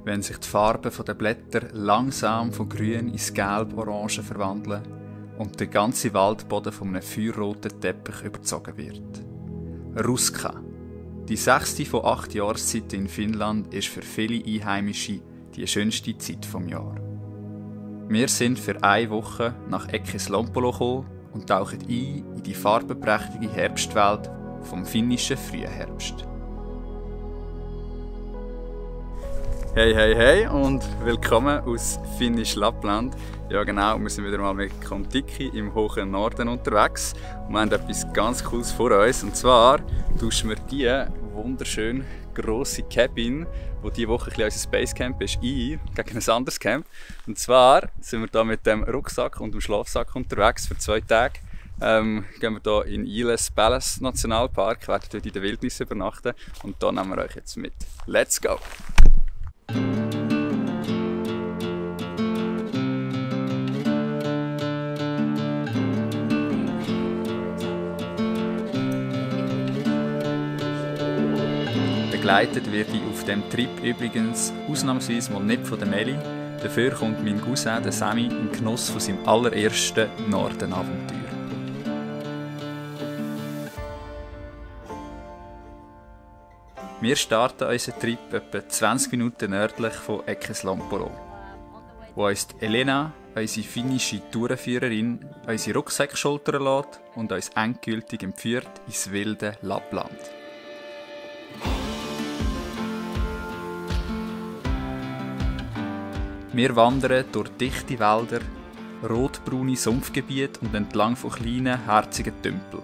wenn sich die Farben der Blätter langsam von grün ins gelb-orange verwandeln und der ganze Waldboden von einem feuerroten Teppich überzogen wird. Ruska. Die 6. von 8 Jahreszeiten in Finnland ist für viele Einheimische die schönste Zeit vom Jahr. Wir sind für eine Woche nach Eckeslampolo gekommen und tauchen ein in die farbenprächtige Herbstwelt vom finnischen Frühherbst. Hey und willkommen aus Finnisch Lappland. Ja genau, wir sind wieder mal mit Kon-Tiki im hohen Norden unterwegs und wir haben etwas ganz Cooles vor uns. Und zwar tauschen wir diese wunderschön grosse Cabin, die diese Woche ein unser Basecamp ist, ein gegen ein anderes Camp. Und zwar sind wir hier mit dem Rucksack und dem Schlafsack unterwegs für 2 Tage. Gehen wir hier in Illes Palace Nationalpark, werden dort in der Wildnis übernachten und da nehmen wir euch jetzt mit. Let's go! Begleitet werde ich auf diesem Trip übrigens ausnahmsweise mal nicht von der Meli. Dafür kommt mein Cousin, der Sammy, im Genuss von seinem allerersten Nordenabenteuer. Wir starten unseren Trip etwa 20 Minuten nördlich von Eckeslampolo, wo uns Elena, unsere finnische Tourenführerin, unsere Rucksäcke schultern lässt und uns endgültig entführt ins wilde Lappland. Wir wandern durch dichte Wälder, rotbraune Sumpfgebiete und entlang von kleinen, herzigen Tümpeln.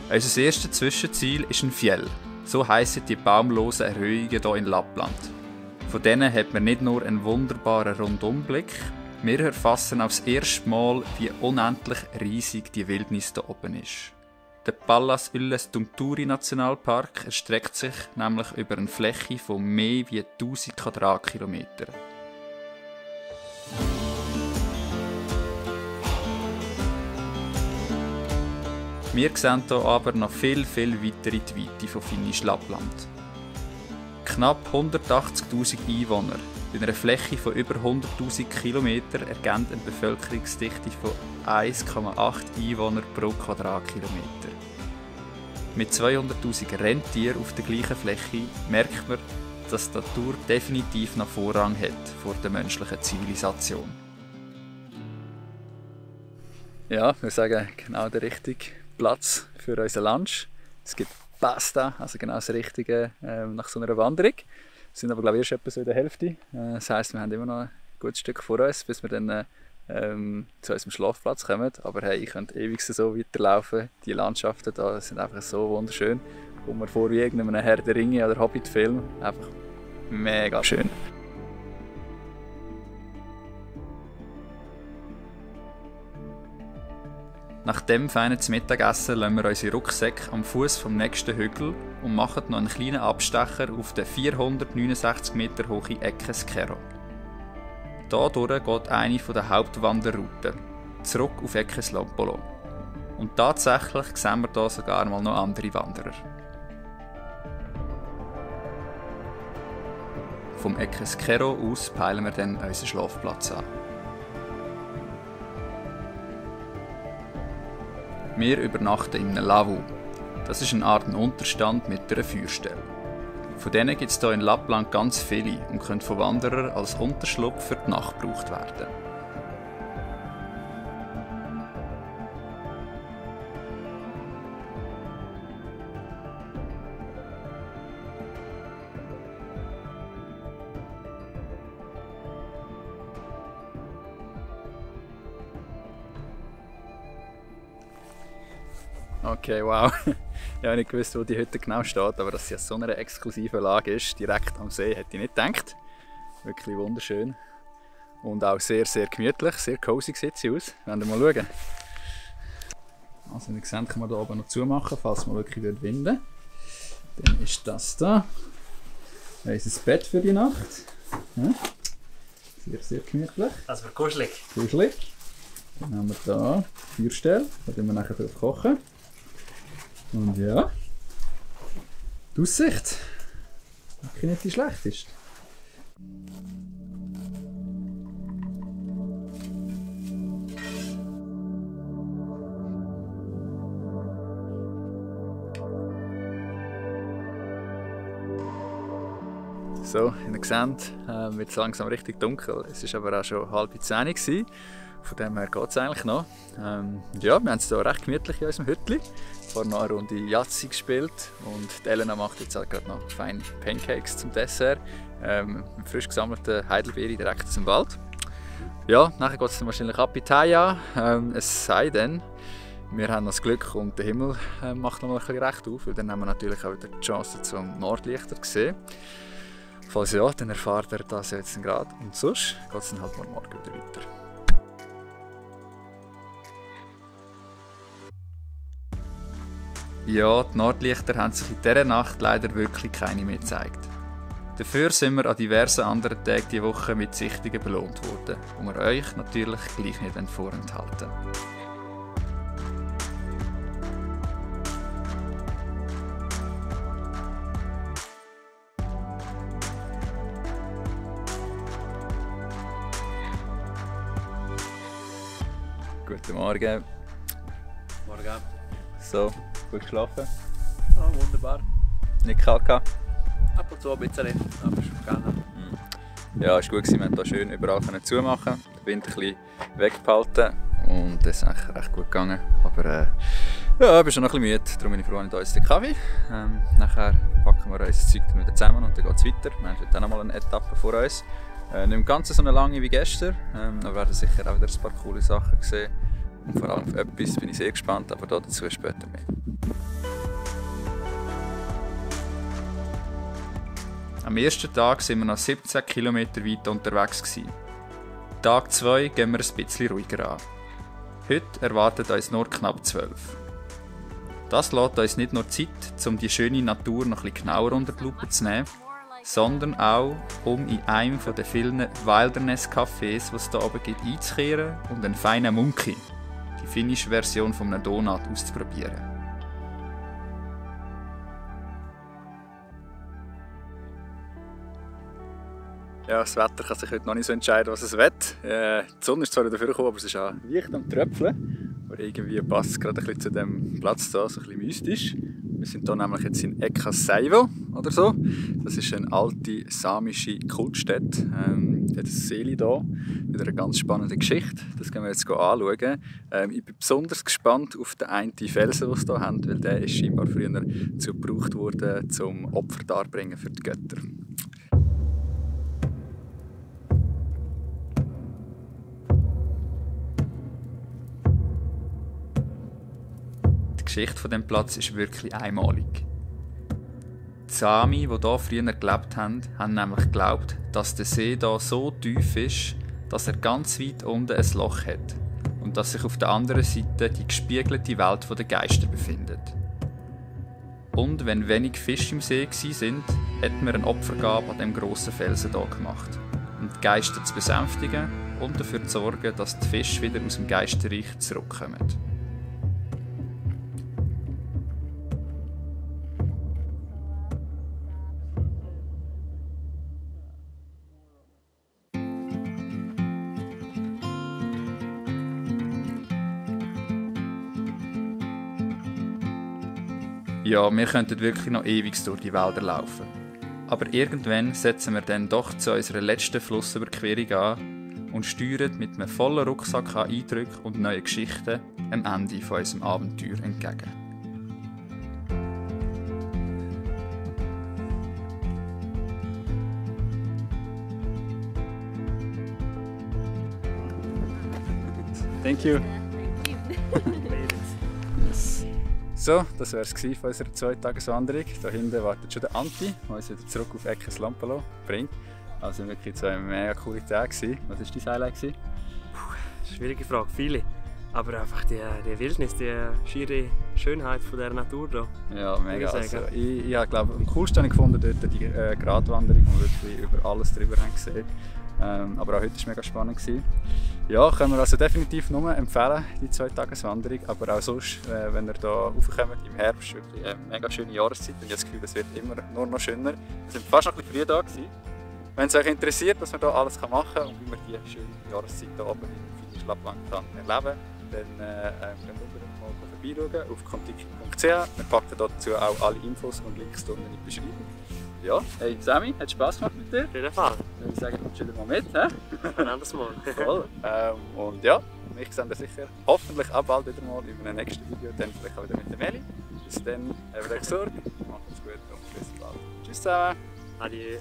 Unser erstes Zwischenziel ist ein Fjell. So heissen die baumlosen Erhöhungen hier in Lappland. Von denen hat man nicht nur einen wunderbaren Rundumblick, wir erfassen auch das erste Mal, wie unendlich riesig die Wildnis hier oben ist. Der Pallas Ylläs Tunturi Nationalpark erstreckt sich nämlich über eine Fläche von mehr als 1000 Quadratkilometern. Wir sehen hier aber noch viel weiter in die Weite von Finnisch Lappland. Knapp 180'000 Einwohner bei einer Fläche von über 100'000 km ergeben eine Bevölkerungsdichte von 1,8 Einwohner pro Quadratkilometer. Mit 200'000 Rentieren auf der gleichen Fläche merkt man, dass die Natur definitiv noch Vorrang hat vor der menschlichen Zivilisation. Ja, wir sagen genau der richtige Platz für unseren Lunch. Es gibt Pasta, also genau das Richtige nach so einer Wanderung. Wir sind aber glaube ich erst etwa so in der Hälfte. Das heisst, wir haben immer noch ein gutes Stück vor uns, bis wir dann zu unserem Schlafplatz kommen. Aber hey, ich könnte ewig so weiterlaufen. Die Landschaften da sind einfach so wunderschön. Kommt mir vor wie irgendeinem Herr der Ringe oder Hobbit-Film. Einfach mega schön. Nach dem feinen Mittagessen lassen wir unsere Rucksäcke am Fuß vom nächsten Hügel und machen noch einen kleinen Abstecher auf den 469 Meter hohen Eckeskero. Dadurch geht eine der Hauptwanderrouten, zurück auf Eckeslampolo. Und tatsächlich sehen wir hier sogar mal noch andere Wanderer. Vom Eckeschero aus peilen wir dann unseren Schlafplatz an. Wir übernachten in einem Lavu. Das ist eine Art Unterstand mit einer Feuerstelle. Von denen gibt es hier in Lappland ganz viele und können von Wanderern als Unterschlupf für die Nacht gebraucht werden. Okay, wow. Ich habe nicht gewusst, wo die Hütte genau steht, aber dass sie an so einer exklusiven Lage ist, direkt am See, hätte ich nicht gedacht. Wirklich wunderschön. Und auch sehr gemütlich, sehr cozy sieht sie aus. Wollen wir mal schauen. Also wie gesagt, kann man hier oben noch zumachen, falls man wirklich winden. Dann ist das da. Unser Bett für die Nacht. Ja. Sehr gemütlich. Also für kuschelig. Kuschelig. Dann haben wir hier die Feuerstelle, da kochen wir nachher drauf kochen. Und ja, die Aussicht, wirklich nicht die schlechteste. So, wie ihr seht, wird es langsam richtig dunkel. Es war aber auch schon 9:30. Von dem her geht es eigentlich noch. Ja, wir haben es hier recht gemütlich in unserem Hütchen. Vorhin noch eine Runde Yahtzee gespielt und die Elena macht jetzt halt gerade noch feine Pancakes zum Dessert. Mit frisch gesammelten Heidelbeeren direkt aus dem Wald. Ja, nachher geht es dann wahrscheinlich ab in Thaya. Es sei denn, wir haben das Glück und der Himmel macht noch mal ein bisschen recht auf, weil dann haben wir natürlich auch wieder die Chance zum Nordlichter zu sehen. Falls ja, dann erfahrt ihr das jetzt gerade und sonst geht es dann halt morgen wieder weiter. Ja, die Nordlichter haben sich in dieser Nacht leider wirklich keine mehr gezeigt. Dafür sind wir an diversen anderen Tagen diese Woche mit Sichtungen belohnt worden, die wir euch natürlich gleich nicht vorenthalten. Guten Morgen. Morgen. So, gut geschlafen? Ja, wunderbar. Nicht kalt gehabt? Ab und zu ein bisschen, aber es ist gerne. Ja, es war gut, wir konnten hier schön überall zumachen, den Wind ein bisschen wegbehalten und das ist eigentlich recht gut gegangen. Aber ja, ich bin schon noch ein bisschen müde, darum bin ich froh, dass ich uns den Kaffee. Nachher packen wir unser Zeug dann wieder zusammen und dann geht es weiter. Wir haben heute auch noch mal eine Etappe vor uns. Nicht im Ganzen so eine lange wie gestern, wir werden sicher auch wieder ein paar coole Sachen sehen. Und vor allem auf etwas bin ich sehr gespannt, aber dazu später mehr. Am ersten Tag waren wir noch 17 km weit unterwegs. Tag 2 gehen wir ein bisschen ruhiger an. Heute erwartet uns nur knapp 12. Das lässt uns nicht nur Zeit, um die schöne Natur noch etwas genauer unter die Lupe zu nehmen, sondern auch, um in einem der vielen Wilderness-Cafés, die es hier oben gibt, einzukehren und einen feinen Munki, die finnische Version von einem Donut, auszuprobieren. Ja, das Wetter kann sich heute noch nicht so entscheiden, was es will. Die Sonne ist zwar dafür gekommen, aber es ist auch leicht am Tröpfeln. Aber irgendwie passt es gerade ein bisschen zu diesem Platz hier, so ein bisschen mystisch. Wir sind hier nämlich jetzt in Ekasaivo oder so. Das ist eine alte samische Kultstätte. Hat ein Seele hier mit einer ganz spannenden Geschichte. Das können wir jetzt anschauen. Ich bin besonders gespannt auf den einen Felsen, den sie hier haben, weil der ist scheinbar früher dazu gebraucht worden, zum Opfer darbringen für die Götter. Die Geschichte von dem Platz ist wirklich einmalig. Die Sami, die hier früher gelebt haben, haben nämlich geglaubt, dass der See hier so tief ist, dass er ganz weit unten ein Loch hat und dass sich auf der anderen Seite die gespiegelte Welt der Geister befindet. Und wenn wenig Fische im See waren, hat man eine Opfergabe an diesem grossen Felsen hier gemacht, um die Geister zu besänftigen und dafür zu sorgen, dass die Fische wieder aus dem Geisterreich zurückkommen. Ja, wir könnten wirklich noch ewig durch die Wälder laufen. Aber irgendwann setzen wir dann doch zu unserer letzten Flussüberquerung an und steuern mit einem vollen Rucksack an Eindrücken und neuen Geschichten am Ende von unserem Abenteuer entgegen. Thank you. Yes. So, das war es von unserer 2-Tages-Wanderung. Hier hinten wartet schon der Antti, der uns wieder zurück auf Ekes Lampalo bringt. Also wirklich 2 mega coole Tage. Was war dein Highlight? Schwierige Frage, viele. Aber einfach die Wildnis, die schiere Schönheit von der Natur hier. Ja, mega. Also, ich glaube, am coolsten habe ich gefunden dort die Gratwanderung, wo wir wirklich über alles drüber haben gesehen. Aber auch heute war es mega spannend. Ja, können wir also definitiv nur empfehlen, die 2-Tages-Wanderung. Aber auch sonst, wenn ihr hier raufkommt im Herbst, wirklich eine mega schöne Jahreszeit. Und ich habe das Gefühl, es wird immer nur noch schöner. Wir sind fast noch ein bisschen früh da gewesen. Wenn es euch interessiert, was man hier alles machen kann und wie man die schöne Jahreszeit hier oben in Finnisch Lappland erleben kann, dann könnt ihr unbedingt mal vorbeischauen auf kontiki.ch. Wir packen dazu auch alle Infos und Links unten in die Beschreibung. ja, hey Sammy, hat Spass gemacht mit dir. Auf jeden Fall. Ich würde sagen, du kommst wieder mal mit. He? Ein anderes Mal. Voll. Und ja, mich sehen wir sicher hoffentlich auch bald wieder mal in einem nächsten Video, dann vielleicht auch wieder mit der Meli. Bis dann, habt euch Sorge, macht's gut und bis bald. Tschüss zusammen. Adieu.